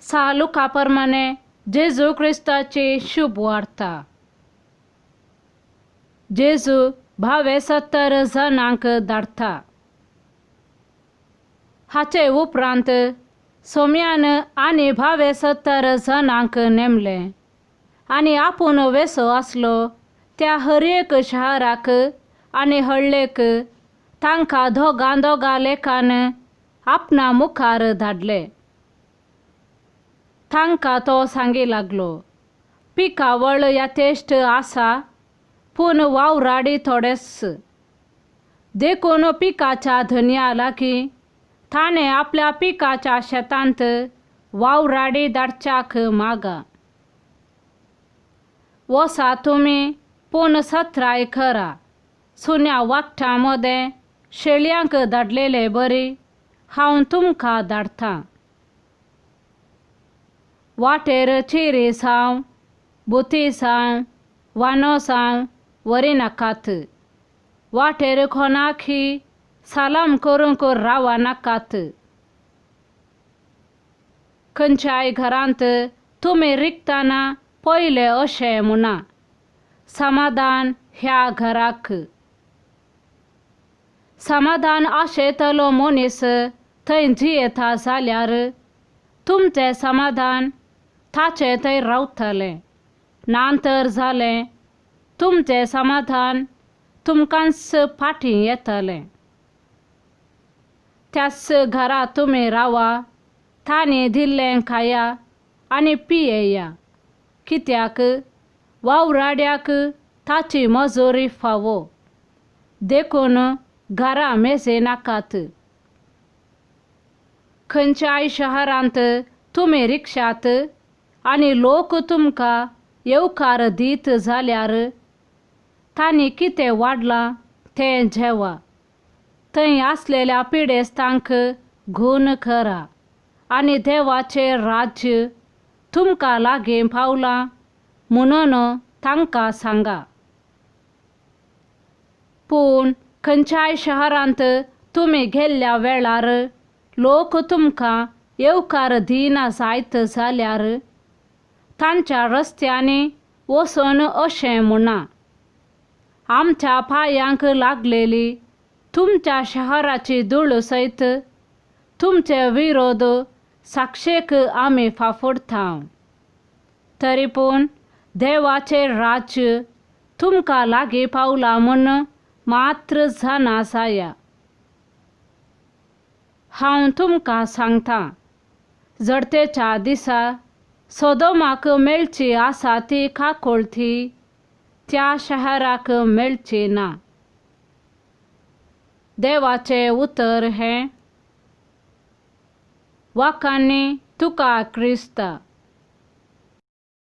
सा लुका प्रमाणे जेजू क्रिस्ताची शुभ वार्ता. जेजू भावे 70 जणांक धाडटा. हाचे उपरांत सोम्यान आनी भावे 70 जणांक नेमले आनी आपूण वेसो आसलो त्या हर एक शहराक आनी हळ्ळेक तांकां दोगां दोगां लेखान आपणा मुखार धाडले. तांकां तो सांगी लागलो, पिकावळ यथेश्ट आसा पूण वावराडी थोडेच. देखून पिकाच्या धनया लागीं ताणें आपल्या पिकाच्या शेतांत वावराडी धाडच्याक मागा. वसा तुमी पूण सत्राय करा, सुन्या वागटां मदें शेळयांक धाडलेले बरी हांव तुमकां धाडटां. वाटेर चिरी साव, बुती साव, वानो साव वरी नाकात. वाटेर कोणाकी सलाम करूंक रावा नाकात. खंयच्याय घरांत तुमी रिगतना पयलें अशें म्हणा, समाधान ह्या घराक. समाधान आशेतलो मनीस थंय जियेता जाल्यार तुमचें समाधान ताचें थंय रावतलें. ना तर जालें तुमचें समाधान तुमकांच फाटीं येतलें. त्याच घरा तुमी रावा, तांणी दिल्लें खाया आनी पियेया, कित्याक वावराड्याक ताची मजुरी फावो. देखून घरा मेजे नाकात. खंयच्याय शहरांत तुमी रिक्षात आनी लोक तुमकां येवकार दीत जाल्यार तांणी कितें वाडलां तें जेवा. थंय आसलेल्या पिडेस्तांक गूण करा आनी देवाचें राज्य तुमकां लागीं पावलां म्हणून तांकां सांगा. पूण खंयच्याय शहरांत तुमी गेल्ल्या वेळार लोक तुमकां येवकार दिना जायत जाल्यार तांच्या रस्त्यांनी वचून अशें म्हणा, आमच्या पांयांक लागलेली तुमच्या शहराची धूळ सयत तुमचे विरोध साक्षेक आमी फाफुडटा. तरी पूण देवाचें राज्य तुमकां लागीं पावलां म्हूण मात्र जाणा जाया. हांव तुमकां सांगता, जडतेच्या दिसा सोदोमाक मेळची आसा ती काकोळती त्या शहराक मेळची ना. देवाचें उतर हें. वाकांनी तुका क्रिस्ता.